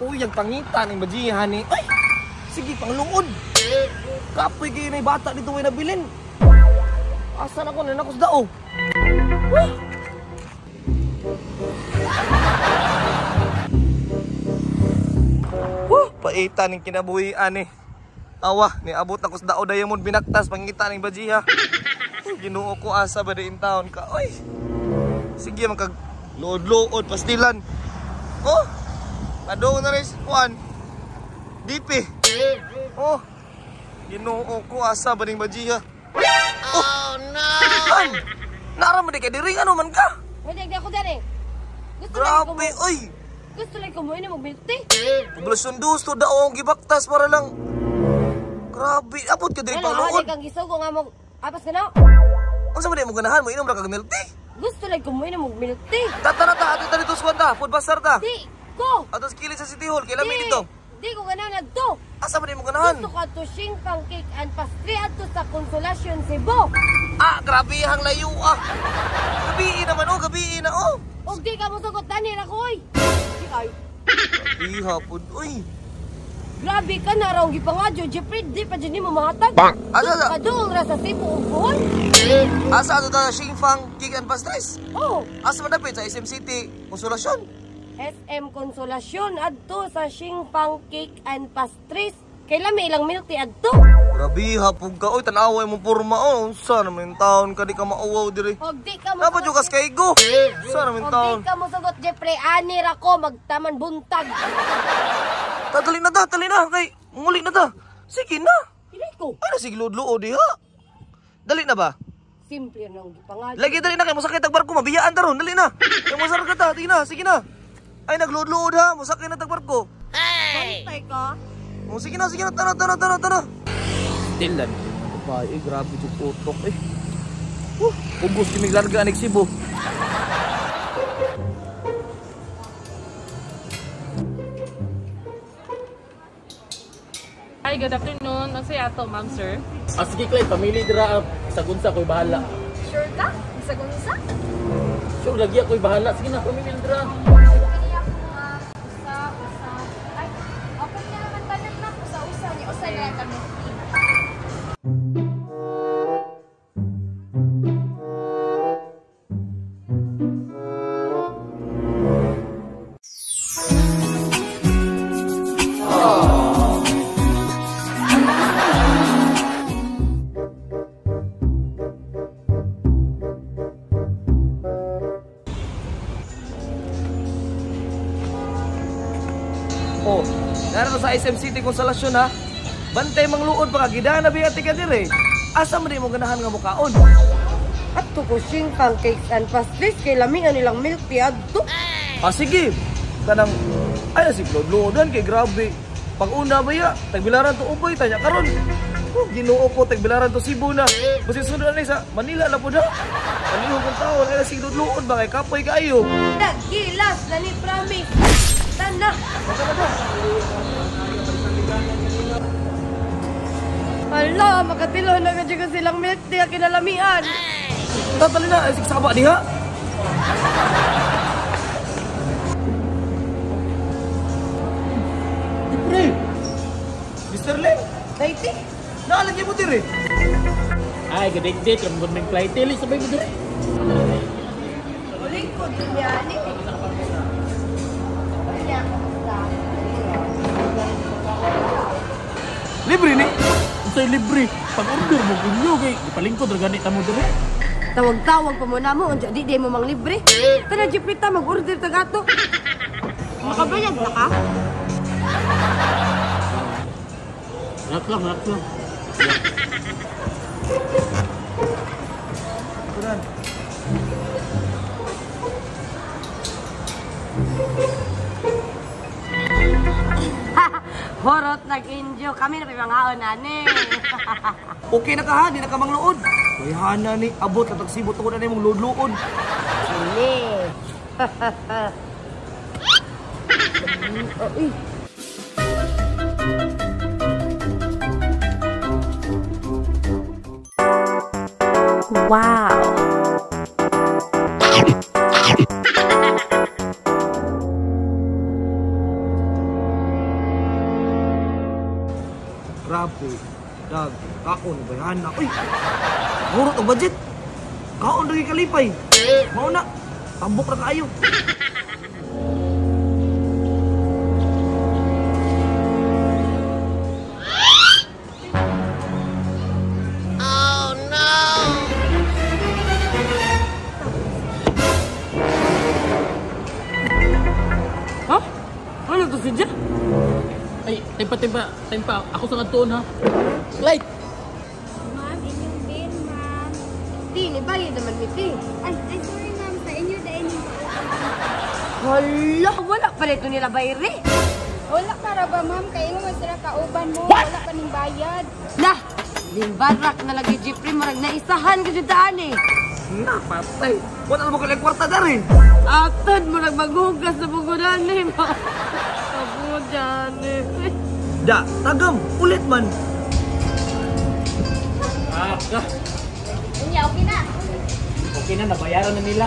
Uy, ang pangita ning bajihan ni. Ay! Sige, pangluod. Kapoy kayo na bata dito way nabilin. Asa na ko na nakos dao. Huh? Huh, paita ning kinabuhian ni. Awa, niabot na ko sa dao Diamond binaktas pangita ning bajiha. Ginoo ko, asa ba di in town ka? Oy. Sige man kag luod-luod pastilan. Oh. Padung na rin kuan. DP. Oh. Ginoo ko, asa ba ning bajiha? Oh, no. An! Nara man di kay diri, ano man ka? Wala di ako dere. Gusto lang ko Grabe, oy. Gusto lang ko mo ini mag milk tea. Poblasyon dusto dao ang gibaktas para lang. Grabe, abot ka diri Ano, pangluod. di kang gisugo nga mo apas ka na. Unsa man di mo ganahan mo inom ra kag milk tea? Gusto lang ko mo ini mag milk tea. Tata na ta, ato ta dito sa kuwan ta, food bazaar ta. Di ko. Ato sa kilid sa City Hall, kay lami Di. dito. Di ko ganahan adto. Asa man di mo ganahan? Gusto ko adto Xingfang Cake and Pastry adto sa Consolacion, Cebu. Ah, grabe ang layo ah. Gabi naman oh, gabi na oh. Og di ka mosugot dani ra ko oy. Di ay. Gabi hapon oy. Grabe ka na raw gipangadyo Jeffrey, di pa jud nimo mahatag. Asa sa? Padung ra sa Cebu ug Bohol. Asa ato ta Xingfang Cake and Pastries? Oh, Asa man dapit sa SM City, Consolacion? SM Consolacion adto sa Xingfang Cake and Pastries. Kay lami ilang milk tea adto. Grabe hapon ka oy, tan-awa imong porma oh. Unsa naman taon ka di ka mauwaw diri. Og di ka mo Dapat jud kas kaygo. Unsa naman Og taon? di ka mosugot Jeffrey, ani ra ko magtaman buntag. Tadali na ta, dali na kay muli na ta. Sige na. Dili ko. Ano sige luod-luod diha? Dali na ba? Simple na ang gipangadyo. Lagi dali na kay mosakay tag barko, mabiyaan ta ron, dali na. Kay mosar ka ta, sige na, sige na. Ay nagluod-luod ha, mosakay na tag barko. Bantay ka. Oh, sige na, sige na, tara, tara, tara, tara. Still lan. Babae, grabe yung utok eh. Ugos kimig larga anig Cebu. Hi, good afternoon. Unsay ato, ma'am, sir? Ah, sige, Clay, pamili dira sa gunsa ko'y bahala. Sure ka? Sa gunsa? Sure, lagi ako'y bahala. Sige na, pamili dira. Kani ako mga usa, usa. Ay, okay na naman tanan na. Usa-usa niya. Usa na lang kami. Oh, narito sa SM City Consolacion ha. Bantay mangluod pa ka, gidana biya ka dire. Asa man di mo ganahan nga mukaon? Adto ko Xingfang Cakes and Pastries kay lami ang nilang milk tea adto. Ah, sige. Kanang ay si luod-luodan kay grabe. Pag una ba ya, tagbilaran to Ubay tanya karon. Oh, Ginoo ko tagbilaran to Cebu na. Basta sunod na sa Manila na pud ha. Palihog kong taon ay sige luod ba kay kapoy kaayo. Gilas na ni promise. Tana. Hala, makatilo na ka ko silang milk tea kinalamian. Tatali na, ay sige saba diha. Pre. Mr. Lim, Daiti. naalagay mo dire. Ay, gadate-date. Ramon ng flight. Dili, sabay mo dira. Uling ko din niya ni. Libre ni. Unsay libre? Pag-order mo kunyo kay ipalingkod ra gani ta mo diri. Tawag-tawag pa mo na mo, unsa di mo mang libre. Tara Jeffrey ta mag-order ta gato. Makabayad na ka? Relax lang, relax lang. Kuran. Horot nag-injo kami na pimangaon ani. Okay na ka ha, di na ka mangluod. Wayhana ni, abot na tagsibot ko na nimong luod-luod. Ini. Oh, uy. Wow. Grabe. Dag, kaon bayhana. Uy. Hurot ang budget. Kaon lagi kalipay. Mao na. Tambok ra kaayo. Ha? Ano to si Ja? Ay, time pa, time pa, time pa. Ako sa katuon ha. Light! Ma'am, inyong bill, ma'am. Ti, ni bayad naman mi ti. Ay, ay, sorry ma'am. Sa inyo dahil yung Hala, wala pala ito nila bayre. Wala para ba ma'am? Kaya mo sila kauban mo. Wala pa ning bayad. Lah, limbarak na lagi Jeffrey, marag naisahan ka dyan daan eh. Na, patay. Wala mo kailang kwarta dari. Atod, murag maghugas na pugunan eh. Ako dyan eh. Da, tagam, ulit man. Ah, ka. Unya, okay na. Okay na, nabayaran na nila.